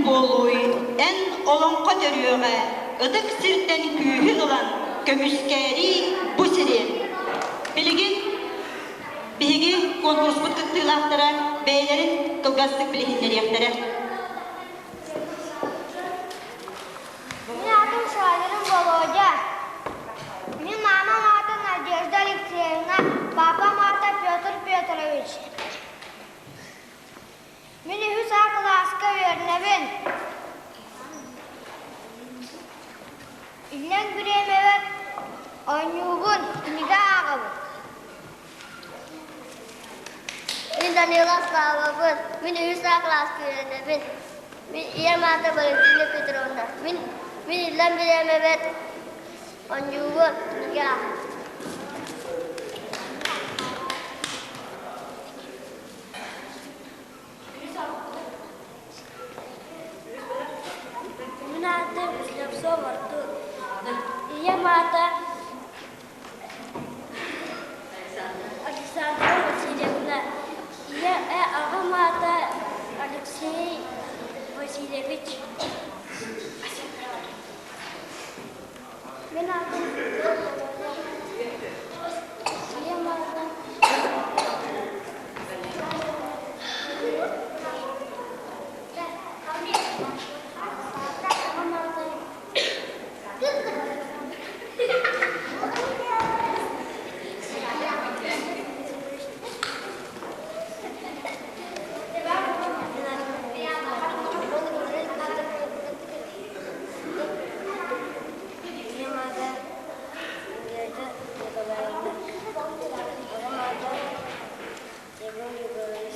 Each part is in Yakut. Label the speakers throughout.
Speaker 1: буолууй, эн олоҥхо төрүөҕэ, ытык сиртэн күүһү ылан, көмүскээрий бу сири. Билигин биһиги куонкуруспут кыттыылаахтара бэйэлэрин кылгастык билиһиннэриэхтэрэ.
Speaker 2: Мин аатым Шаверин Володя. Мин мамам аата Надежда Алексеевна, папам аата Петр Петрович. Мин үһүс А кылааска үөрэнэбин. Иллэҥ бириэмэбэр оонньуубун, кинигэ ааҕабын.
Speaker 3: Мин Данила Славабын. Мин үһүс А кылааска үөрэнэбин. Мин ийэм аата Валентина Петровна. Мин мин иллэҥ бириэмэбэр оонньуубун, кинигэ ааҕабын.
Speaker 2: Мин аатым Слепцов Артур. Ийэм аата Александра Васильевна. Ийэ аҕам аата Алексей Васильевич. Мин аатым Ийэм аата Аҕам аата
Speaker 3: Ийэм аата Надежда Николаевна, аҕам аата Егор Егорович.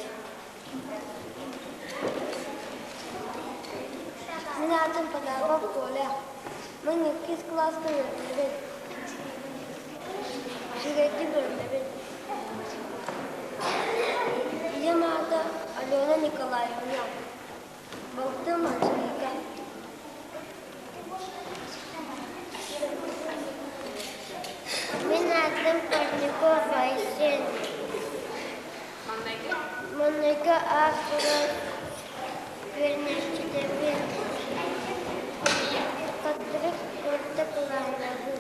Speaker 2: Мин аатым Потапов Коля. Мин иккис кылааска үөрэнэбин. Үчүгэйдик үөрэнэбин. Ийэм аата Алена Николаевна. Балтым Анжелика.
Speaker 3: Мин аатым Парников Айсен. Маҥнайгы аат-сурук үөрэнээччитэбин. Хатырык орто кылааһынабын.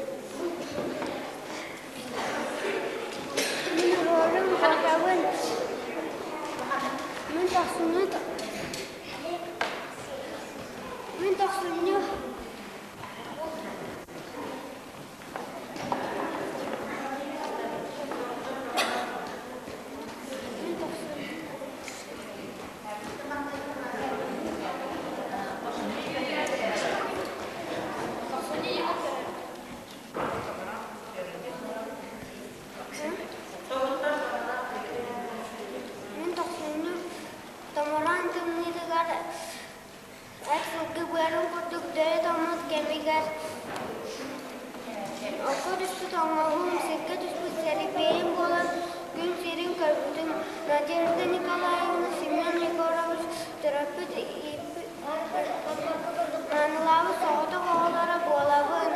Speaker 2: Мин уруорум баҕарабын. Мин тохсунньу Мин тохсунньу Мин тохсунньу Мин тохсунньу томороон тымныытыгар эр сылгы быарын курдук дөйө тоҥмут кэмигэр окко түспүт оҥоһуум, сиргэ түспүт сэрэбиэйим буолан күн сирин көрбүтүм. Надежда Николаевна, Семен Егорович төрөппүт ииппит маанылаабыт соҕотох оҕолоро буолабын.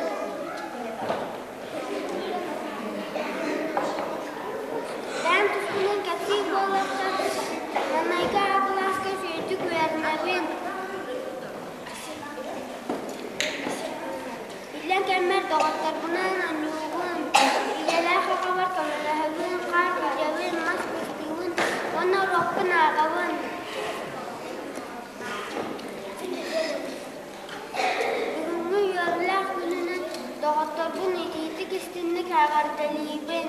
Speaker 2: Бэйэм туспунан кэпсиир буоллахха, маҥнайгы А кылааска үчүгэйдик үөрэнэбин. Иллэҥ кэммэр доҕотторбунаан оонньуубун, ийэлээх аҕабар көмөлөһөбүн, хаар күрдьэбин, мас кыстыыбын уонна уруокпун ааҕабын. Бүгүҥҥү үөрүүлээх күнүнэн доҕотторбун итиитик-истиҥник эҕэрдэлиибин!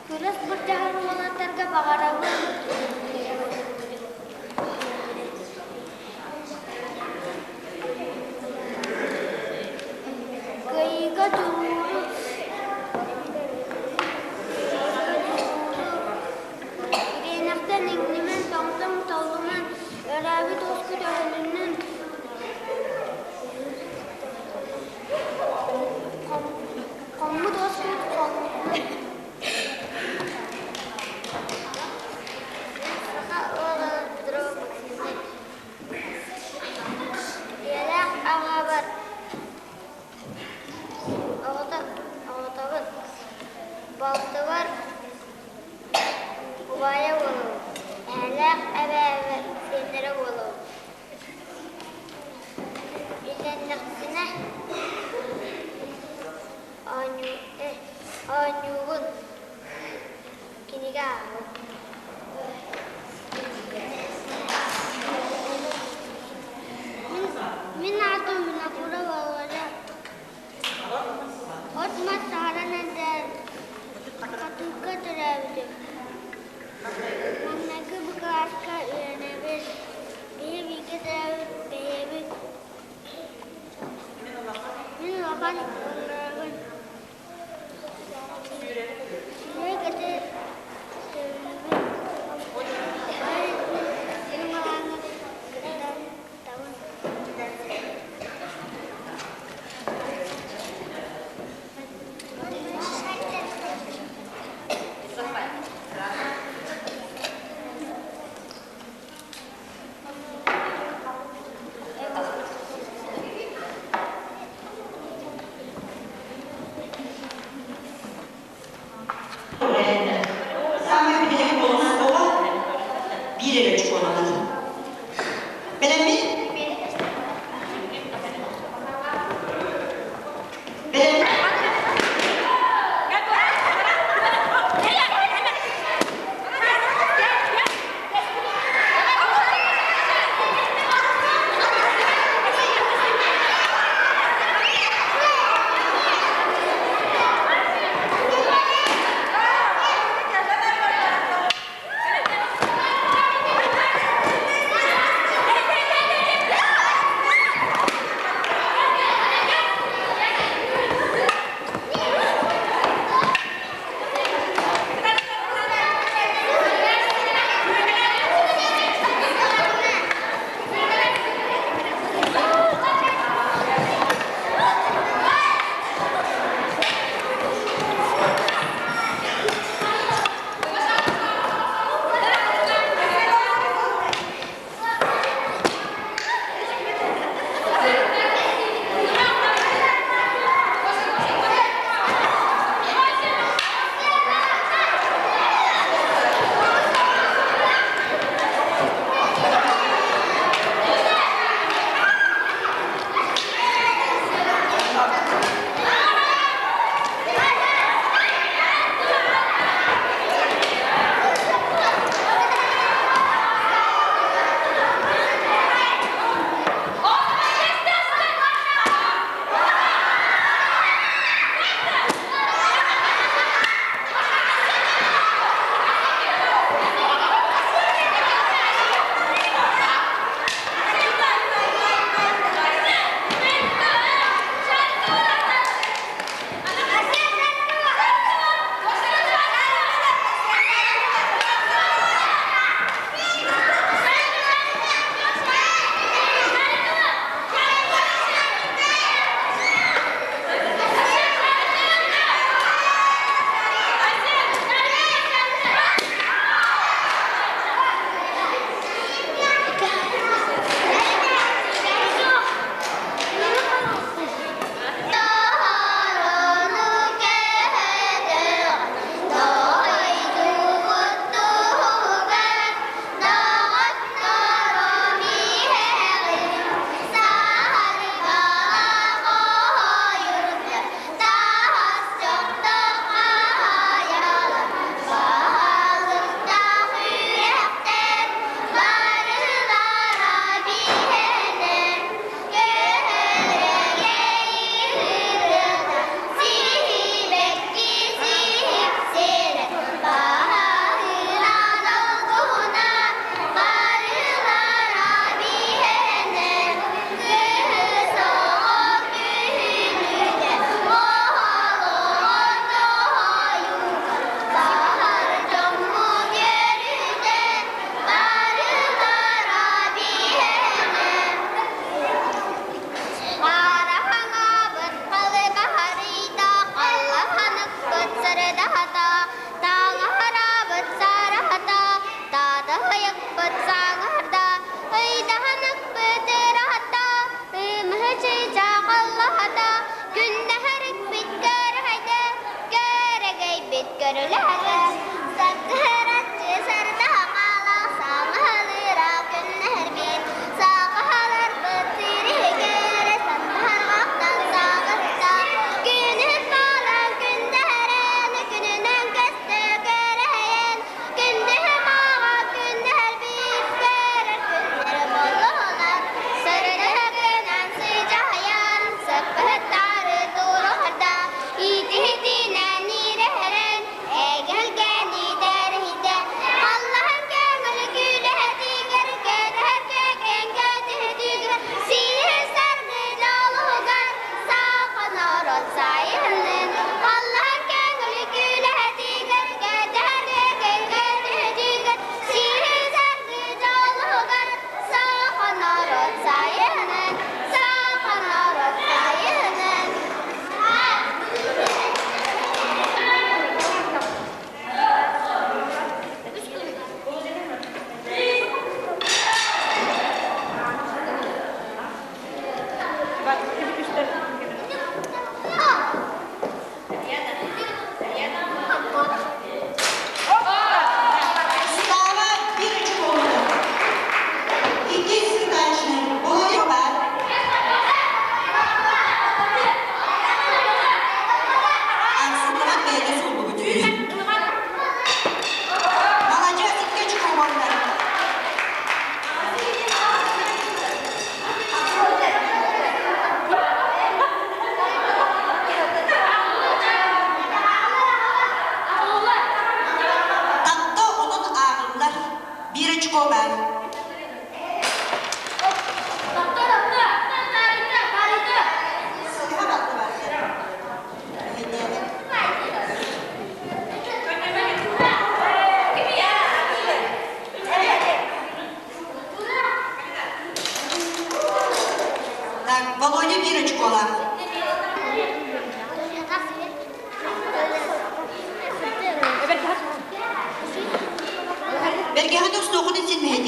Speaker 2: Күрэс былдьаһар уолаттарга баҕарабын Кыайыыга дьулууру Ириэнэхтэн иҥнимэн, тоҥтон толлуман, өрөөбүт уоскут өһүлүннүн, хоммут уоскут холуннун.
Speaker 3: Саха уола Петров Максимович Ийэлээх аҕабар оҕото оҕотобун, балтыбар
Speaker 2: эбээ сиэннэрэ буолабын. Үлэлэхпинэ оонньуубун, кинигэ ааҕабын. Мин аатым Винокуров Володя. От-мас саһаран эрдэ Хатыыка төрөөбүтүм. Маҥнайгы кылааска үөрэнэбин. Биһи бииргэ төрөөбүт бэйэбит. Мин улахан ыҥырабын. Сүүрэ-көтө сөбүлүүбүн. Мин маҕаҥҥа кыттан кыттабын.
Speaker 1: Саамай билигин болҕомтоҕо биир эрэ чукуолалар. Бэлэммит? Бэлэммит?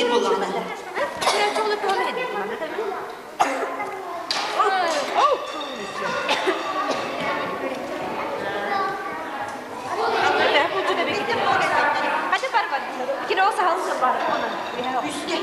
Speaker 1: Бэлэмниир буоллаҕына. Үскэ.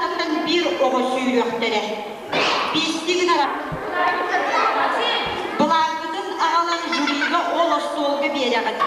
Speaker 1: Аттан биир оҕо сүүрүөхтэрэ. Биэстии гынара. Былааҥҥытын аҕалан жюрига ол остуолга биэрэҕит.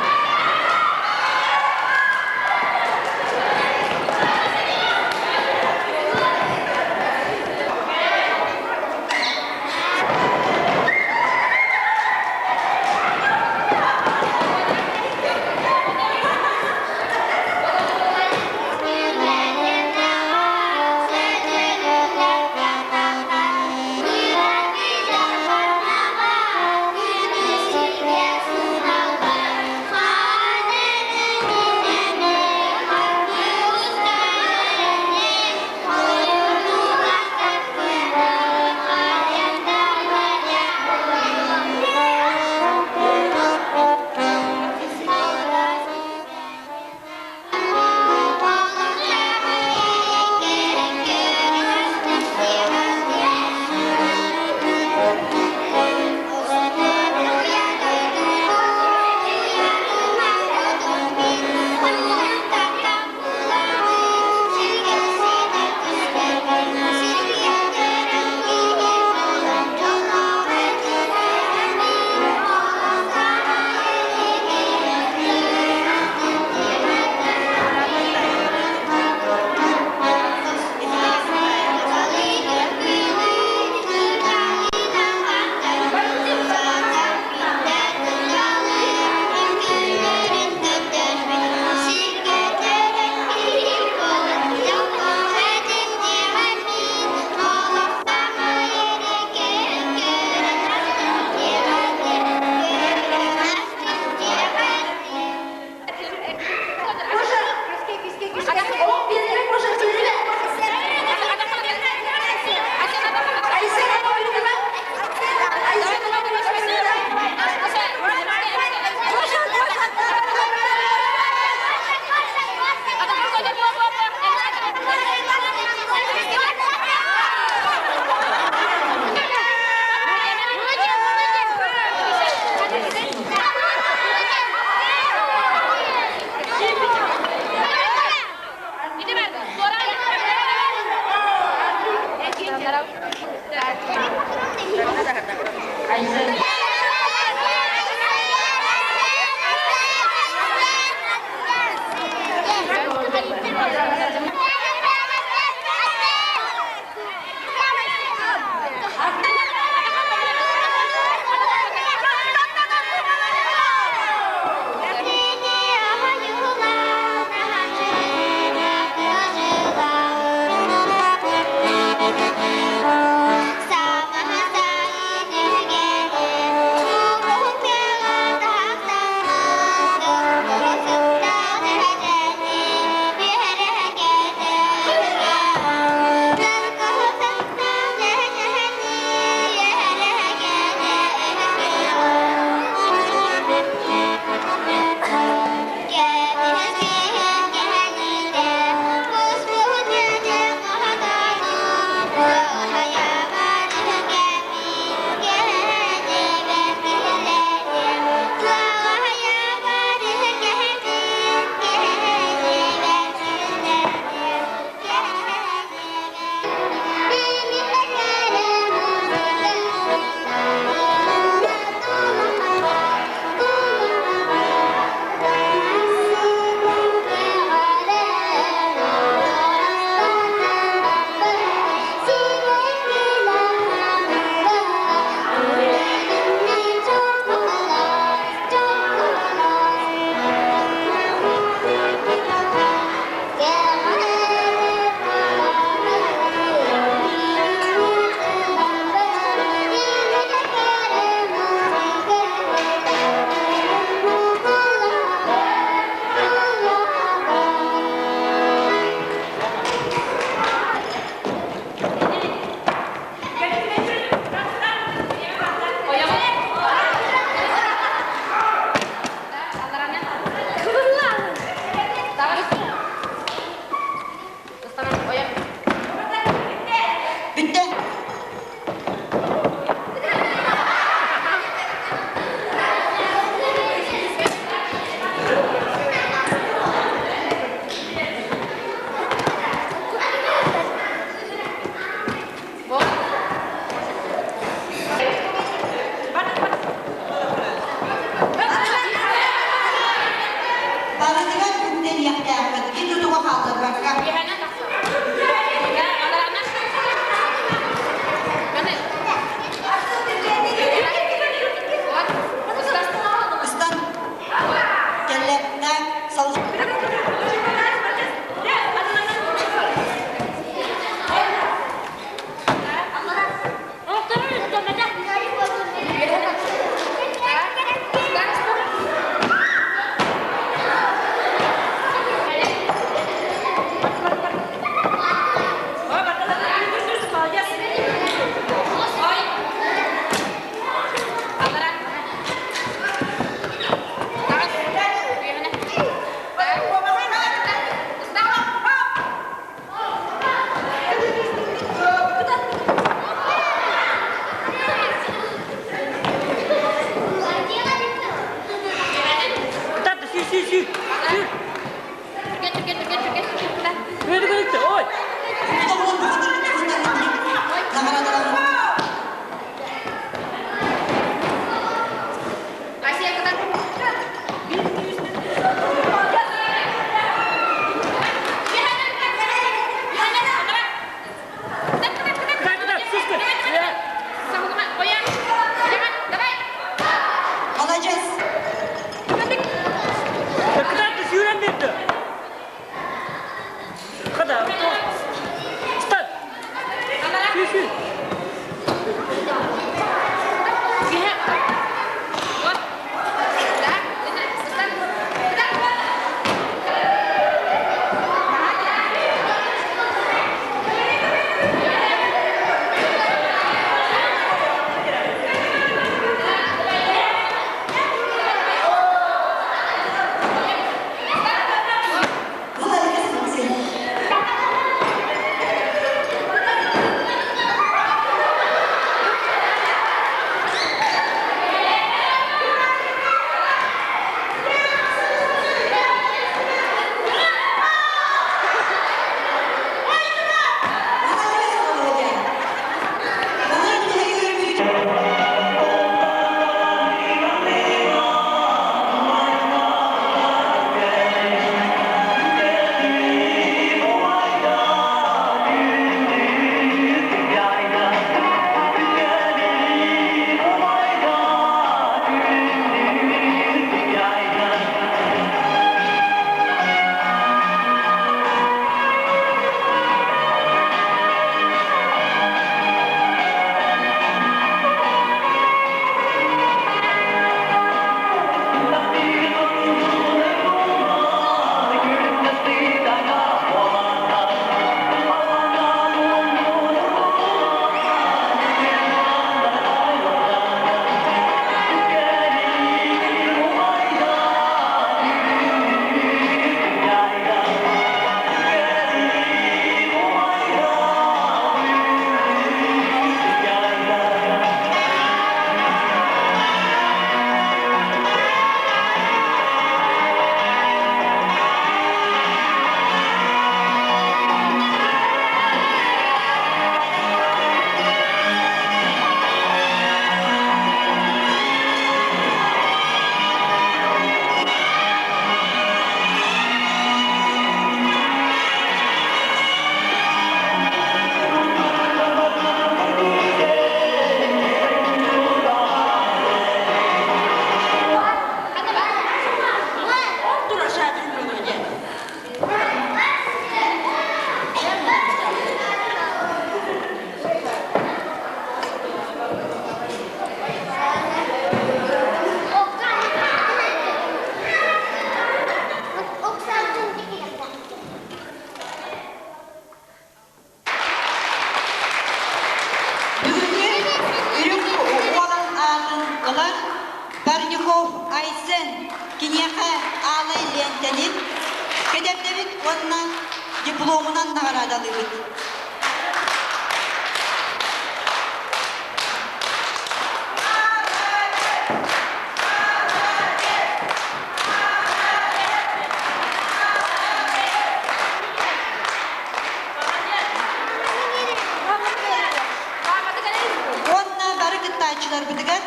Speaker 1: Ыстан кэллэ так сал. Молодец! Молодец, Максим! Молодец, Володя! Молодец! Бүгүҥҥү үрүҥ уолан аатын ылар Парников Айсен киниэхэ аалай лиэнтэни кэтэрдэбит уонна дипломунан наҕараадалыыбыт. Уонна бары кыттааччыларбытыгар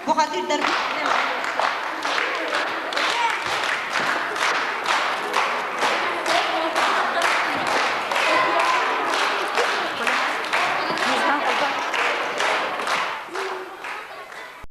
Speaker 1: бухатыырдарбыт.